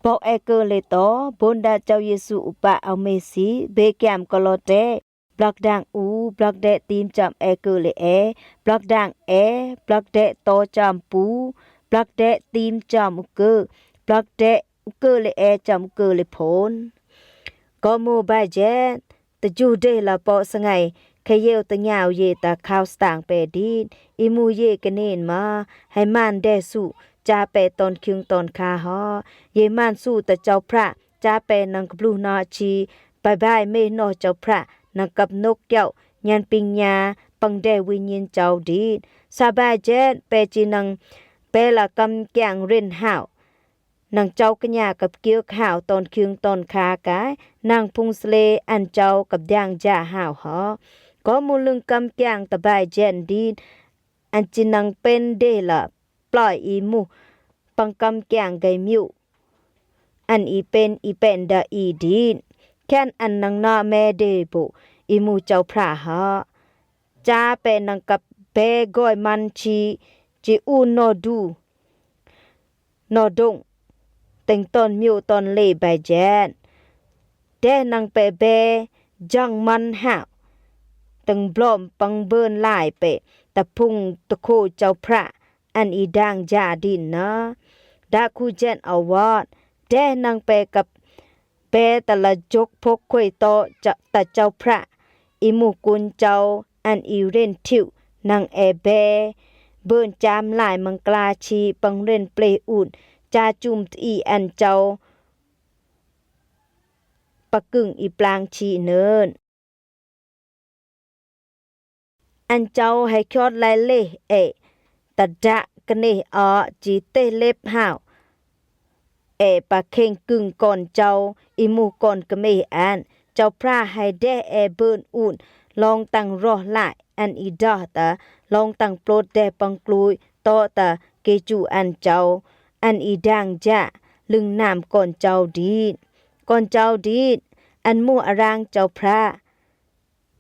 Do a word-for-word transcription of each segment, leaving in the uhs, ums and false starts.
Bok e kơ le tơ, bun da Chao Yêsu u pă au Mêsi, bê kiam kơ lô te, blak dang u, blak de tim cham e kơ le e, blak dang e, blak de tơ cham pu, blak de tim cham u kơ, blak de u kơ le e cham u kơ le phôn. Kơ mu bai jet, tơ ju de la pô sângai, khe yêu tơ nyao ye tơ khao stang pe dit, i mu ye kơ nen ma, hai man de su, cha pe ton khiung ton kha ho, ye man su tơ Chao Phră, cha pe nâng kơ blu na chi, bai bai me noh Chao Phră, nâng kăp nok kiao, nhan ping nya, păng de wi nyin Chao dit. Sa bai jet, pe chi nâng, pe la kăm kiang rin hao. Nâng Chao kơ nya kăp kiêu hao ton khiung ton kha kai, nâng phung sle ăn Chao kăp diang ja hao ho. Kơ mu lưng kăm kiang tơ bai jet dit, ăn chi nâng pen de la ploi i mu, păng kăm kiang gai miu. Ăn i pen i pen da i dit. Khen ăn nâng na me de bu, i mu Chao Phră ho. Cha pe nâng kăp be goi man chi, chi u no du, no dong, teng ton miu ton le bai jet. De nâng pe be, jang man hao. Teng blom păng bơn lai pe, tơ phung tơ khô Chao Phră, ăn i dang ja din na. Da khu jet a wat, de nâng pe kăp be tơ la jok phok khôi tơ cha-, tơ Chao Phră, i mu kun Chao, ăn i ren thiu, nâng e be, bơn cham lai măng kla chi păng ren ple un, cha chum ti ăn Chao, pa kưng i plang chi nơn. Ăn Chao hai khiot lai leh e, ta da kơ neh o chi teh lep hao. E pa kheng kưng kon Chao i mu kon kơ meh ăn, Chao Phră hai deh e bơn un, long tăng roh lai, ăn i dah ta, long tăng plôt deh păng klui, tơ ta, kê chu ăn Chao, ăn i dang ja, lưng nam kon Chao dit. Kon Chao dit, ăn mu arang Chao Phră.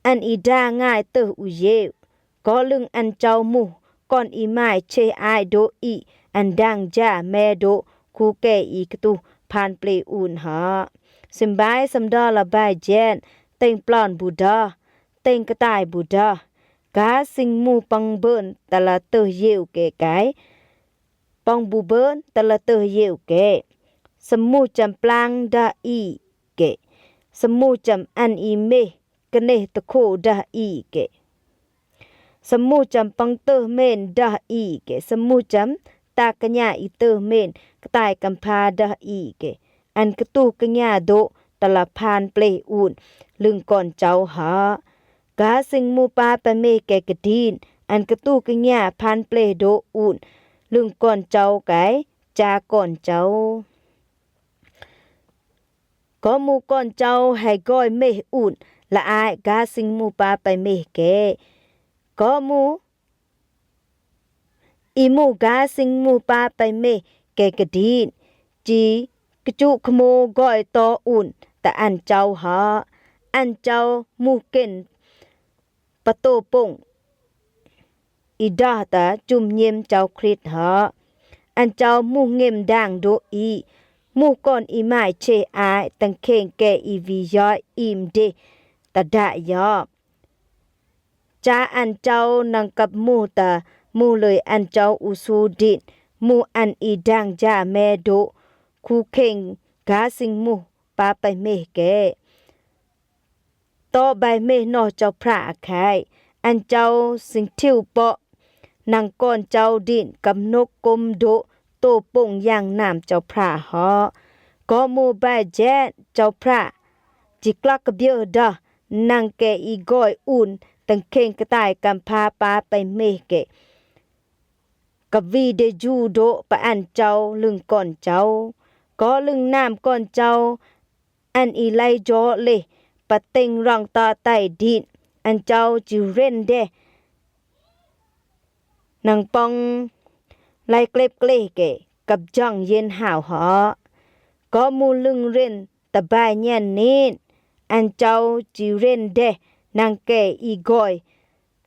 Ăn i da ngai tơ u yêu. Kơ lưng ăn Chao mu, kon i mai chê ai dô i, ăn dang ja me dô, khu kê i ktu phan ple un ha. Sim bai sam da la bai jen, teng plon bu da, teng ktai bu da. Ka sing mu păng bơn ta la tơ yêu kê kai. Păng bu bơn ta la tơ yêu kê. Sam mu cham plang da i kê. Sam mu cham ăn i meh kơ neh tơ khô dah i kê. Sam mu cham păng tơ men dah i kê. Sam mu cham ta kơ nya i tơ men ktai kampha dah i kê. Ăn ktu kơ nya dô ta la phan ple un lưng kon Chao ha. Ka sing mu pa pa meh kê kơ din. Ăn ktu kơ nya phan ple dô un lưng kon Chao kai cha kon Chao. Kơ mu kon Chao hai goi meh un, la ai ka sing mu pa pai meh kê. Kơ mu, i mu ka sing mu pa pai meh kê kơ din, chi kơ chu kơ mu goi tơ un, ta ăn Chao ha, ăn Chao mu ken pa tô pung. I dah ta chum nyem Chao Krist ha. Ăn Chao mu ngem dang dô i. Mu kon i mai chê ai tang kheng kê i vi yoi im dê ta da yop. Cha ăn Chao nang kăp mu ta mu lơi ăn Chao u su din. Mu ăn i dang ja me dô khu kheng ka sing mu pa pai meh kê. Tơ bai meh noh Chao Phră a khai, ăn Chao sing thiu pô, nang kon Chao din kăp nôk kôm dô tô pung yang nam Chao Phră ho. Kơ mu bai jet Chao Phră, chi klăk kơ biơ dah, nang kê i goi un, tang kheng ktai kampha pa pai meh kê. Kơ vi dê ju dô pa ăn Chao lưng kon Chao. Kơ lưng nam kon Chao, ăn i lai jô lê, pa teng rong ta tai din, ăn Chao chi ren dê. Nang pong lai klep kleh kê, kăp jang yen hao ho. Kơ mu lưng ren ta bai nhen nin, ăn Chao chi ren dê, nang kê i goi,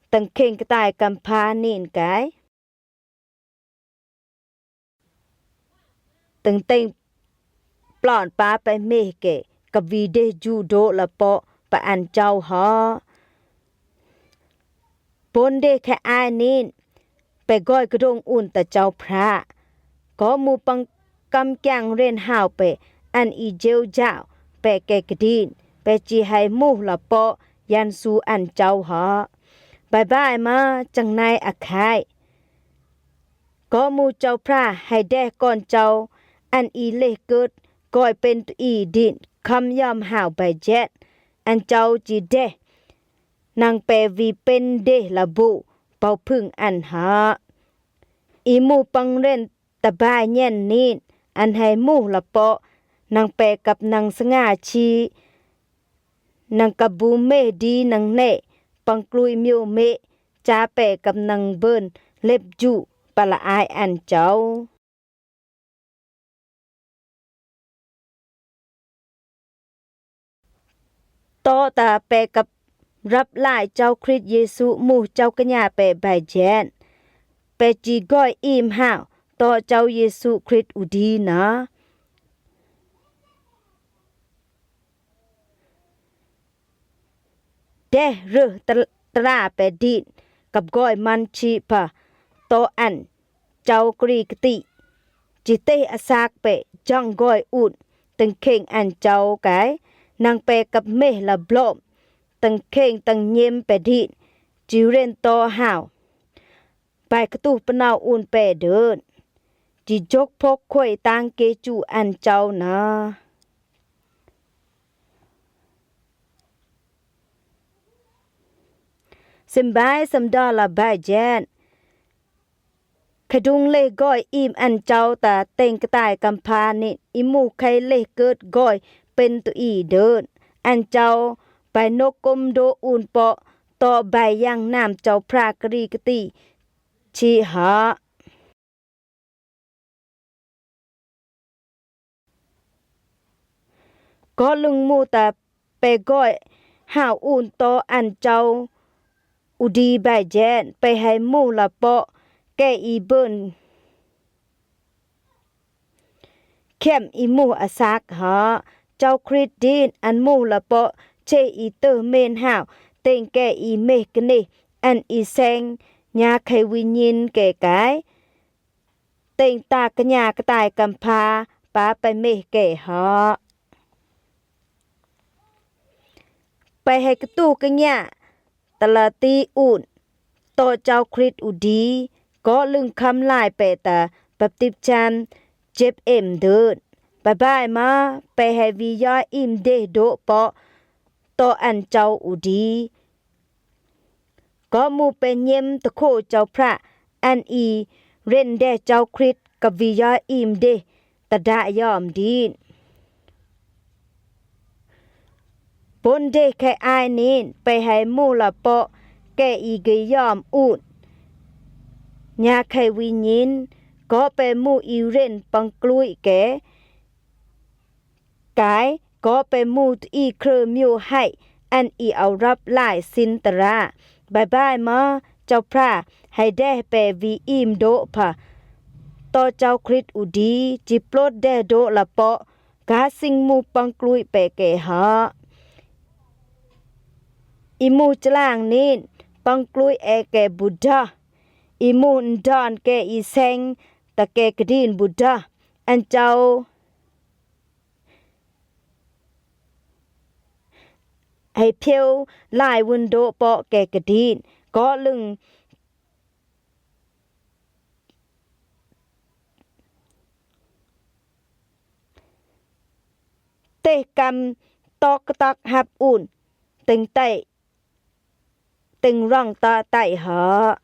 tang kheng ktai kampha nin kai. Teng teng plon pa pay meh keh, kăp vi deh ju doh la poh pa an châu hŏ. Bon deh khe ai nin, pay goi kdung un ta châu Phră. Kơ mu păng kam kiang ren hao pay an i jêu jao pay keh kdin, pay chi hay muh la poh yan su an châu hŏ. Bai bai ma chang nai a khai. Kơ mu châu Phră hay deh kon châu an i leh kơt goi pen tu i din kham yom hao bai jet, an châu chi deh nang pay vi pen deh la bu pau phưng an hŏ. I mu păng ren ta bai nhen nin, an hay muh la poh nang pay kăp nang snga chi, nang kăp bu meh di nang neh, păng klui miu meh, cha pay kăp nang bơn lep ju, pa la ai an châu. Tŏ ta pay kăp răp lai châu Khrist Yêsu muh châu kơ nya pay bai jen. Pay chi goi im hao tŏ châu Yêsu Khrist u di nă. Deh rơh tr-, tra pay din kăp goi man chi pa tŏ an châu kri kti. Chi teh a sak pay jang goi un tâng kheng an châu kai, nang pay kăp meh la blom tâng kheng tâng nyem pay din, chi ren tŏ hao. Bai ktuh pnâu un pay dơn. Chi jok phok khoi tang kê chu an châu nă. Sem bai sem dơ la bai jen. Kdung leh goi im an châu ta teng ktai kampha nin i mu khay leh kơt goi pen tu i dơn. An châu bai nok kôm do un poh tŏ bai yang nam châu Phră kri kti chi hŏ. Kơ lưng mu ta pay goi hao un tŏ an châu u di bai jen, pay hay muh la poh keh i bơn. Khem i muh a sak hŏ, châu Khrist din an muh la poh chê i tơ men hao, teng keh i meh kneh an i seng nya khay wi nyin keh kai. Teng ta kơ nya ktai kampha pa pay meh keh hŏ. Pay hay ktuh kơ nya ta la ti un tŏ châu Khrist u di, kơ lưng kham lai pay ta baptip chan jep em dơn. Bai bai ma pay hay vi yoi im deh doh poh tŏ an châu u di. Kơ mu pay nyem ta kho châu Phră an i ren deh châu Khrist kăp vi yoi im deh ta da yom din. Bon deh khay ai nin pay hay muh la poh keh i gei yom un nya khay wi nyin, kơ pay mu i ren păng klui keh kai, kơ pay mu tu i khrơ miu hay an i au răp lai sin tra. Bai bai ma châu Phră hay deh pay vi im doh pa tŏ châu Khrist u di, chi plôt deh doh la poh ka sing mu păng klui pay keh hŏ. I mu chlang nin păng klui e keh Buddha. I mu ndon keh i seng ta keh kdin Buddha. An châu hay phiêu lai wun doh poh keh kdin. Kơ lưng teh kam tŏk tŏk hăp un teng tai teng rong tŏ tai hŏ.